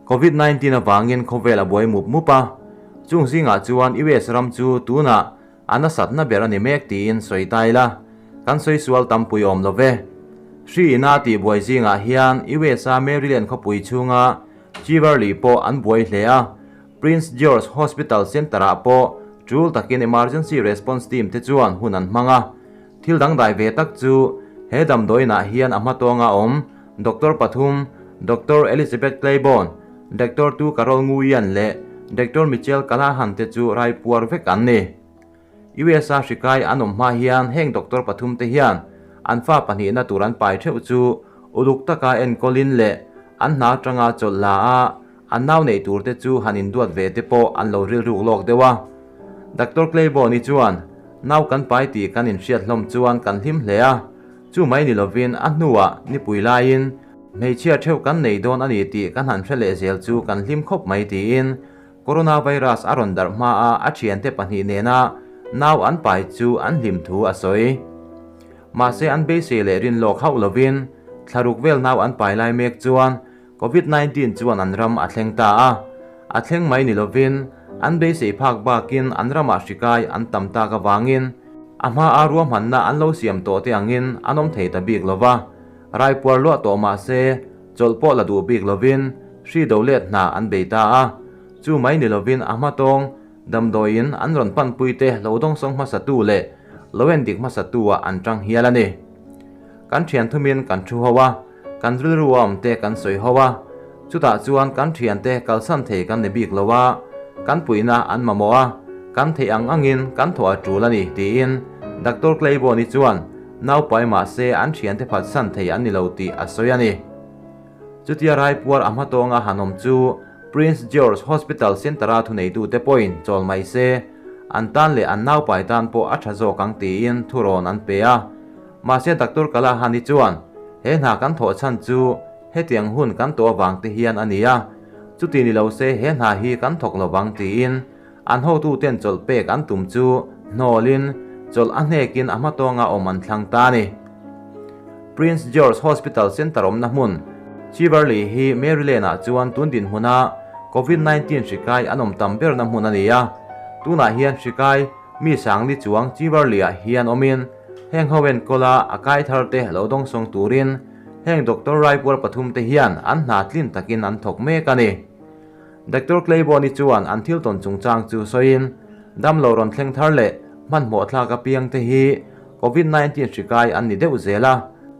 Covid 19 avangin khawvel a buai mup mup a, chung zingah chuan US ram chu tunah a nasatna ber a ni mek tiin sawi ta ila, kan sawi sual tampui awm lo ve. Hri ina tihbuai zingah hian US-a Maryland khawpui chhunga Cheverly pawh an buai hle a, Prince George Hospital Centre-ah pawh tul takin Emergency Response Team te chuan hun an hmang a. Thil dangdai ve tak chu he damdawiinah hian a hmatawnga awm Doctor pathum, Doctor Elizabeth Claiborne, Doctor Tu Carol Nguyen leh Doctor Michelle Callahan te chu raipuar vek an ni. USA hrikai an awm hma hian heng doctor pathum te hian an fa pahnihna tur an pai theuh chu uluk taka enkawlin leh an hna atanga chawlh la a, an nau neih tur te chu han induat ve te pawh an lo rilruk lawk deuh a. Doctor Claiborne-i chuan, Nau kan pai tih kan inhriat hlawm chuan kan hlim hle a, chu mai ni lovin a hnuah nipui laiin hmeichhia theuh kan nei dawn a ni tih kan han hre leh zel chu kan hlim khawp mai tiin Coronavirus a rawn darh hma a a thiante pahnih nena nau an pai chu an hlim thu a sawi. Mahse an beisei leh rin lawk hauh lovin thlaruk vel nau an pai lai mek chuan Covid 19 chuan an ram a thleng ta a. A thleng mai ni lovin an beisei phak bakin an ramah hrikai an tam tak avangin a hma a ruahmanna an lo siam tawh te angin an awm thei ta bik lova. Raipuar luah tawh mahse Chawlh pawh la duh bik lovin hri do let hna an bei ta a, chu mai ni lovin a hmatawng damdawiin an rawn panpuite lo dawngsawng hmasatu leh lo endik hmasatu-ah an tang hial a ni. Kan thian thumin kan thu ho a, kan rilru a awmte kan sawi ho a, chutah chuan kan thiante kalsan thei kan ni bik lo a, kan puihna an mamawh a, kan theih ang angin kan thawh a tul a ni, tiin Doctor Claiborne-i chuan Naupai mahse an thiante phatsan thei an ni lo tih a sawi a ni. Chutia raipuar a hmatawnga han awm chu Prince George Hospital Centre-a thuneitute pawhin chawl mai se, an tan leh an naupai tan pawh a tha zawk ang tiin thurawn an pe a. Mahse Doctor Kalahani chuan, He hna kan thawh chhan chu hetiang hun kan tawh avang te hian a ni a, chuti ni lo se he hna hi kan thawk lovang tiin An hotuten chawlh pek an tum chu hnawlin chawlh a hnekin a hmatawnga awm an thlang ta a ni. Prince George Hospital Centre awmna hmun, Cheverly hi Maryland-ah chuan tun dinhmuna Covid 19 hri kai an awm tam berna hmun a ni a. Tunah hian hri kai mi sangli chuang Cheverly-ah hian awmin heng ho enkawla a kai tharte lo dawngsawng turin heng Doctor Raipuar pathumte hian an hna tlin takin an thawk mek a ni. Doctor Claiborne-i chuan an thil tawn chungchang chu sawiin, Damlo rawn thleng thar leh hmanhmawh thlak apiang te hi Covid 19 hri kai an ni deuh zel a,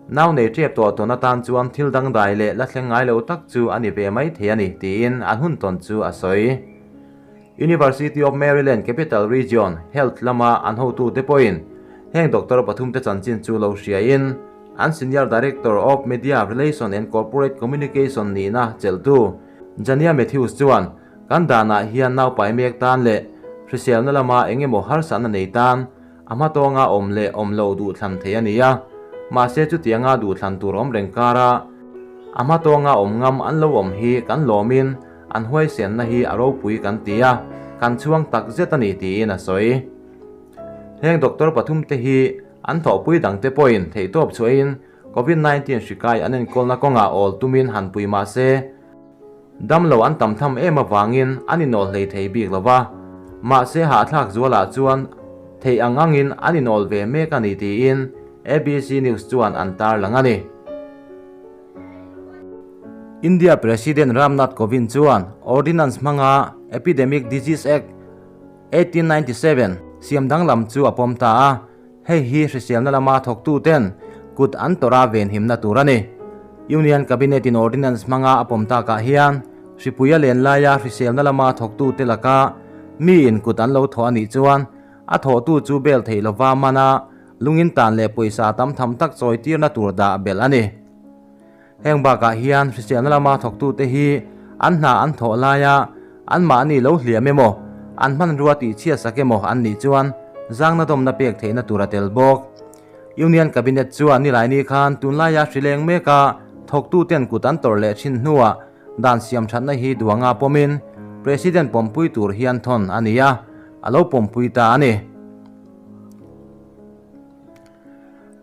nau nei tep tawh tawn atan chuan thil dangdai leh la thleng ngai lo tak chu a ni ve mai thei a ni, tiin an hun tawn chu a sawi. University of Maryland Capital Region Health lama an hotute pawhin heng doctor pathumte chanchin chu lo hriain, an Senior Director of Media Relation and Corporate Communication nihna chelhtu, Jania Matthews chuan, Kan danah hian naupai mek tan leh hriselna lama eng emaw harsatna nei tan a hmatawnga awm leh awm lo duhthlan thei a ni a, mahse chutianga duhthlan tur awm reng kara a hmatawnga awm ngam an lo awm hi kan lawmin an huaisenna hi a ropui kan ti a, kan chhuang tak zet a ni tiin a sawi. Heng doctor pathumte hi an thawhpui dangte pawhin theihtawp chhuahin Covid 19 hri kai an enkawlna kawngah awl tumin han pui mah se, damlo an tam tham em avangin an inawl hlei thei bik lo va, mahse hahthlak zualah chuan theih ang angin an inawl ve mek a ni tiin ABC News chuan an tarlang a ni. India President Ram Nath Kovind chuan Ordinance hmanga Epidemic Disease Act, 1897 siam danglam chu a pawm ta a. Hei hi hriselna lama thawktuten kut an tawrh a venhimna tur a ni. Union Cabinet in Ordinance hmanga a pawm takah hian hripui a len laia hriselna lama thawktute laka miin kut an lo thawh a nih chuan a thawhtu chu bel theih lova mana lungin tan leh pawisa tam tham tak chawi tirna tur dah belh a ni. Heng bakah hian hriselna lama thawktute hi an hna an thawh laia anmahni lo hliam emaw, an hmanrua tihchhiat sak emaw an nih chuan zangna dawmna pek theihna tur a tel bawk. Union Cabinet chuan nilaini khan tunlaia hrileng meka thawktuten kut an tawrh leh thin hnuah dan siam thatna hi duanga pawmin President pawmpui tur hian thawn a ni a, a lo pawmpui ta a ni.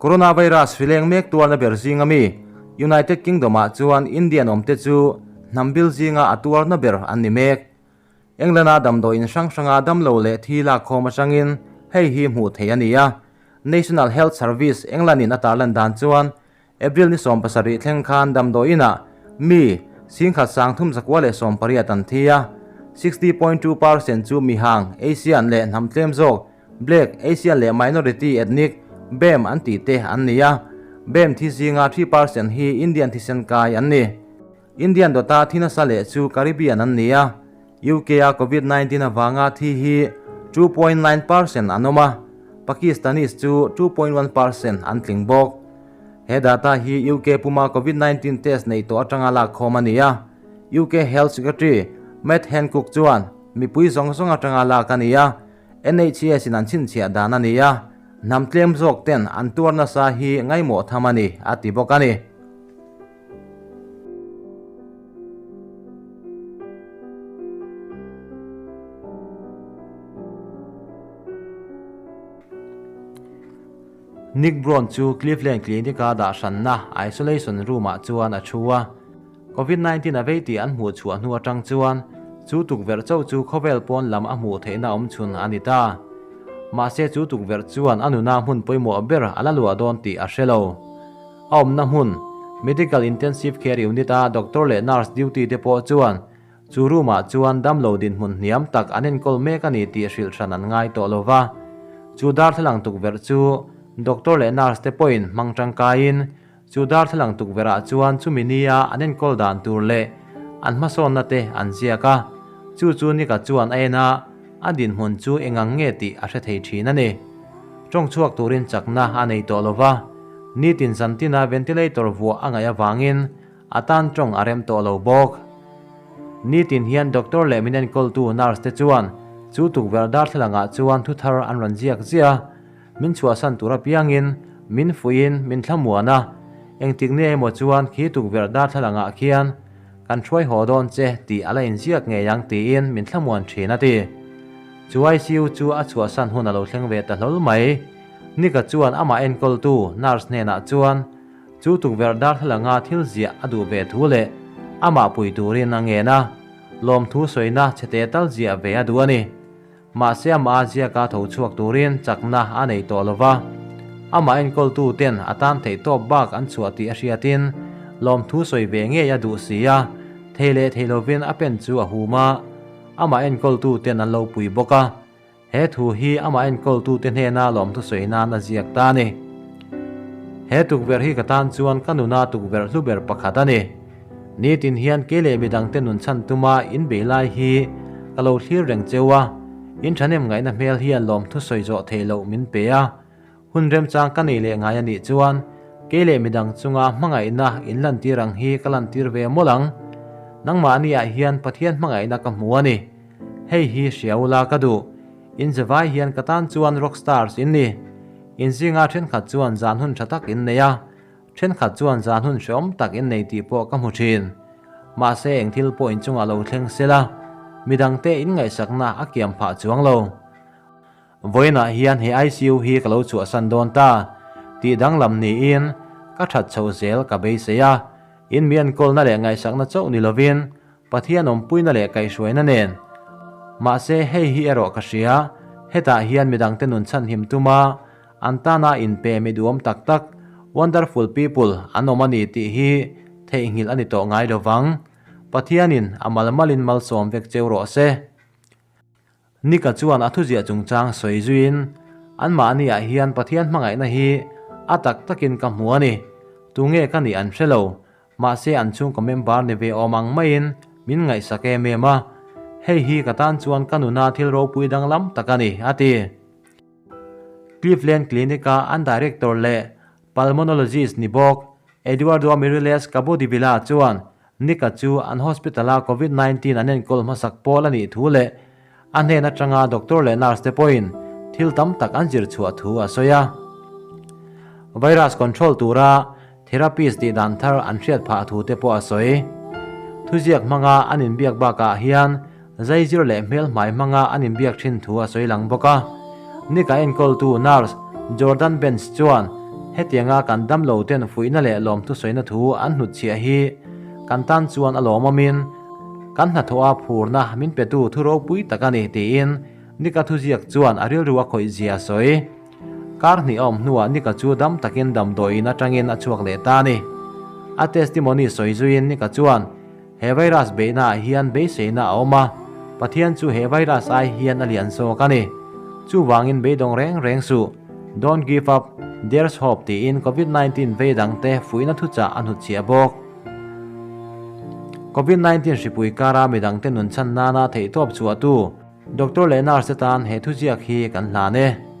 Coronavirus hrileng mek tuarna ber zinga mi United Kingdom ah chuan Indian awmte chu hnam bil zinga a tuarna ber an ni mek. England-a damdawiin hrang hranga damlo leh thi lakkhawm atangin hei hi hmuh theih a ni a. National Health Service England-in a tarlan dan chuan April ni 17 thleng khan damdawiinah mi 13,318 an thi a, 60.2 percent chu mihang, Asian leh hnam tlem zawk, Black, Asian leh Minority Ethnic, BAME an tih te an ni a. BAME thi zinga 3 percent hi Indian thisen kai an ni. Indian dawta thi nasa leh chu Caribbean an ni a, UK-a Covid 19 avanga thi hi 2.9 percent an awm a, Pakistanis chu 2.1 percent an tling bawk. He data hi UK puma Covid 19 test nei tawh atanga lakkhawm a ni a, UK Health Secretary Matt Hancock chuan mipui zawng zawng atanga lak a ni a, NHS in an chhinchhiah dan a ni a, hnam tlem zawk ten an tuar nasa hi ngaimawh tham a ni, a ti bawk a ni. Nick Brown chu Cleveland Clinic-a dah hranna isolation room-ah chuan a thu a. Covid 19 a vei tih an hmuh chhuah hnu atang chuan chu tukverh chauh chu khawvel pawn lam a hmuh theihna awm chhun a ni ta. Mahse chu tukverh chuan a nuna hmun pawimawh ber a la luah dawn tih a hre lo. A awmna hmun, Medical Intensive Care Unit-a doctor leh nurse duty te pawh chuan chu room-ah chuan damlo dinhmun hniam tak an enkawl mek a ni tih hrilh hran an ngai tawh lo va. Chu darthlalang tukverh chu doctor leh nurse te pawhin hmang tangkaiin chu darthlalang tukverhah chuan chumi nia an enkawl dan tur leh an hmasawnna te an ziak a. Chu chu Nika chuan a en a, a dinhmun chu engang nge tih a hre thei thin a ni. Tawng chhuak turin chakna a nei tawh lo va, nitin zantina ventilator vuah a ngaih avangin a tan tawng a rem tawh lo bawk. Nitin hian doctor leh min enkawltu nurse te chuan chu tukverh darthlalangah chuan thu thar an rawn ziak ziah a, min chhuahsan tur apiangin min fuihin min thlamuan a, engtik nia emaw chuan khi tukverh darthlalangah khian Kan hruai haw dawn che tih a la inziak ngei ang tiin min thlamuan thin a ti. Chu ICU chu a chhuahsan hun a lo thleng ve ta hlawl mai. Nika chuan amah enkawltu nurse hnenah chuan chu tukverh darthlalanga thil ziah a duh ve thu leh amah pui turin a ngen a, lawmthu sawina chhete tal ziah ve a duh a ni. Mahse amah a ziaka tho chhuak turin chakna a nei tawh lo va, amah enkawltu ten a tan theih tawp bak an chhuah tih a hriatin lawmthu sawi ve ngei a duh si a, thei leh thei lovin a pen chu a hum a, amah enkawltu ten an lo pui bawk a, he thu hi amah enkawltu te hnena lawmthu sawi nan a ziak ta a ni. He tukverh hi ka tan chuan ka nuna tukverh hlu ber pakhat a ni. Nitin hian kei leh midangte nun chhan tuma in bei lai hi ka lo thlir reng cheu a, in thahnem ngaihna hmel hian lawmthu sawi zawh theih loh min pe a. Hun remchang ka nei leh ngai a nih chuan kei leh midang chunga hmangaihna in lantir ang hi ka lantir ve mawlh ang. Nangmahniah hian Pathian hmangaihna ka hmu a ni. Hei hi hria ula ka duh. In zavai hian ka tan chuan rock stars in ni. In zinga thenkhat chuan zan hun tha tak in nei a. Thenkhat chuan zan hun hreawm tak in nei tih pawh ka hmu thin. Mahse eng thil pawh inchungah lo thleng se la, midangte in ngaihsakna a kiam phah chuang lo. Vawiinah hian he ICU hi ka lo chhuahsan dawn ta tih danglam niin ka that chho zel ka beisei a, in mi enkawlna leh ngaihsakna chauh ni lovin Pathian awmpuina leh kaihhruaina nen. Mahse hei hi erawh ka hria, hetah hian midangte nun chhanhim tuma An tana inpe mi duhawm tak tak, wonderful people, an awm a ni tih hi theihnghilh a ni tawh ngai lo vang. Pathianin a malmalin malsawm vek cheu rawh se. Nika chuan a thuziah chungchang sawi zuiin, Anmahniah hian Pathian hmangaihna hi a tak takin ka hmu a ni. Tunge ka nih an hre lo. Mahse an chhungkaw member ni ve awm ang maiin min ngaihsak em em a. Hei hi ka tan chuan ka nuna thil ropui danglam tak a ni, a ti. Cleveland Clinic-a an director leh pulmonologist ni bawk Eduardo Meriles Cabodevilla chuan Nika chu an hospital-a Covid 19 an enkawl hmasak pawl a nih thu leh a hnen atanga doctor leh nurse te pawhin thil tam tak an zir chhuah thu a sawi a. Virus control tura therapist tih dan thar an hriat phah thu te pawh a sawi. Thuziak hmanga an inbiak bakah hian Zaizir leh hmelhmai hmanga an inbiak thin thu a sawi lang bawk a. Nika enkawltu nurse Jordan Benz chuan hetianga kan damlo ten fuihna leh lawmthu sawina thu an hnutchhiah hi Kan tan chuan a lawmawmin kan hnathawha phurna min petu thu ropui tak a ni, tiin Nika thuziak chuan a rilru a khawih zia a sawi. Kar hnih a awm hnuah Nika chu dam takin damdawiin atangin a chhuak leh ta a ni. A testimony sawi zuiin Nika chuan, He virus beihna ah hian beiseina a awm a, Pathian chu he virus ai hian a lian zawk a ni. Chuvangin beidawng reng reng suh, Don't give up, there's hope tiin Covid 19 vei dangte fuihna thuchah a hnutchhiah bawk. Covid 19 hripui kara midangte nun chhan nana theihtawp chhuahtu Doctor leh Nurse te tan he thuziak hi kan hlan e.